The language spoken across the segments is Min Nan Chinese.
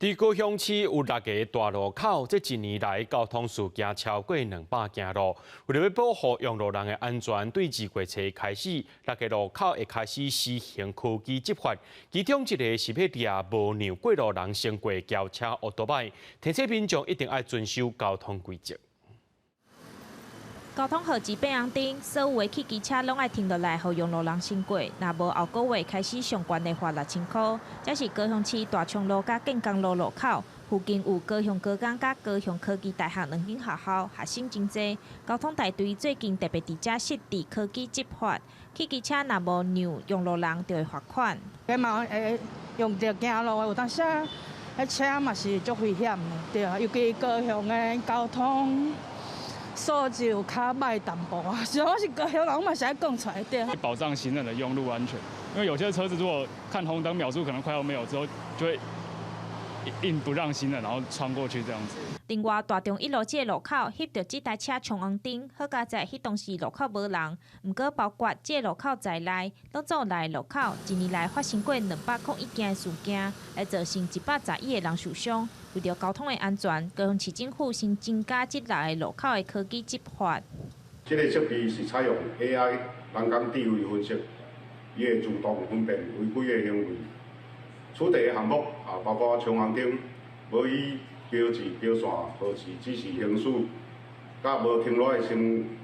佇高雄市有六个大路口，這一年來交通事件超過200件囉。為著欲保護用路人的安全，對二月初開始，六个路口會開始實行科技執法。其中一个是欲掠無讓過路人先過轎車歐多擺，提醒民眾一定愛遵守交通規則。交通號誌變紅燈，所有的汽機車攏愛停落來，予用路人先過。若無後個月開始上懸的罰6000箍。這是高雄市大昌路佮建工路路口，附近有高雄高工佮高雄科技大學兩間學校，學生真濟。交通大隊最近特別佇遮設置科技執法，汽機車若無讓用路人，就會罰款。起碼會用著行路的，有當時彼車嘛是足危險的，對啊，尤其高雄的交通素質有較䆀淡薄啊，雖然我是高雄人，我嘛是愛講出來對。保障行人的用路安全，因為有些車子如果看紅燈秒數可能快要沒有之後，就會硬不讓行人，然後穿過去這樣子。另外，大中一路這个路口翕著這台車衝紅燈，好佳哉彼當時路口無人。毋過，包括這个路口在內，攏總六个路口，一年來發生過201件的事件，來造成111個人受傷。為著交通的安全，高雄市政府新增加這六个路口的科技執法。這个設備是採用 AI 人工智慧分析，伊會自動分辨違規的行為。取締的項目啊，包括衝紅燈、無依標誌標線號誌指示行駛，佮無停落來先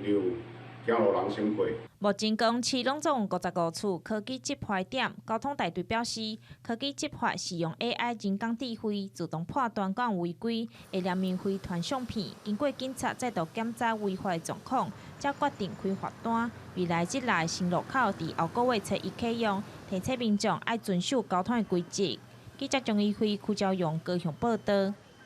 讓行路人先過。目前高雄市攏總有55處科技執法點，交通大隊表示，科技執法是用 AI 人工智慧自動判斷敢有違規，會聯名回傳相片，經過警察再度檢查違法狀況，才決定開罰單。未來這六个新路口佇後個月初一啟用，提醒民眾愛遵守交通的規則。記者張怡輝、柯昭勇高雄報導。